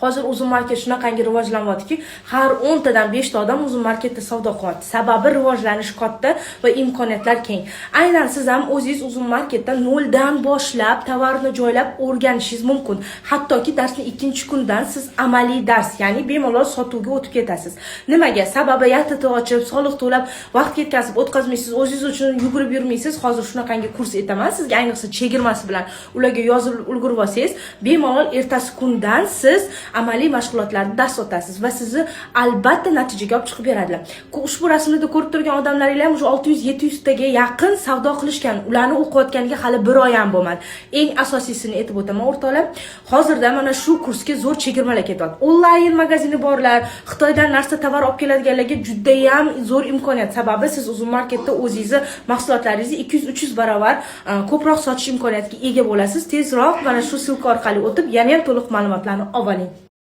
Hozir Uzum Market shunaqangi rivojlanyaptiki, har 10 tadan beshta odam Uzum Marketda savdo qilyapti. Sababi rivojlanish katta va imkoniyatlar keng. Aynan siz ham o'zingiz Uzum Marketda noldan boshlab tovarni joylab o'rganishingiz mumkin. Hattoki darsni ikkinchi kundan siz amaliy dars, ya'ni bemalol sotuvga o'tib ketasiz. Nimaga? Sababi YTT ochib, soliq to'lab, vaqt ketkazib o'tkazmaysiz, o'zingiz uchun yugurib yurmaysiz. Hozir shunaqangi kurs aytaman sizga, ayniqsa chegirmasi bilan ularga yozib ulgurib olsangiz, bemalol ertasi kundan siz amaliy mashg'ulotlarni dars o'tasiz va sizni albatta natijaga olib chiqib beradilar. Ushbu rasmlarda ko'rib turgan odamlaringlar ham уже 600-700 taga yaqin savdo qilishgan. Ularni o'qiyotganiga hali bir oy ham bo'lmadi. Eng asosiysini aytib o'taman, o'rtoqlar. Hozirda mana shu kursga zo'r chegirmalar ketyapti. Onlayn magazini borlar, Xitoydan narsa, tovar olib keladiganlarga judayam zo'r imkoniyat. Sababi siz Uzum Marketda o'zingizni mahsulotlaringizni 200-300 barobar ko'proq sotish imkoniyatiga ega bo'lasiz. Tezroq mana shu ссылка orqali o'tib, yana ham to'liq ma'lumotlarni olib oling.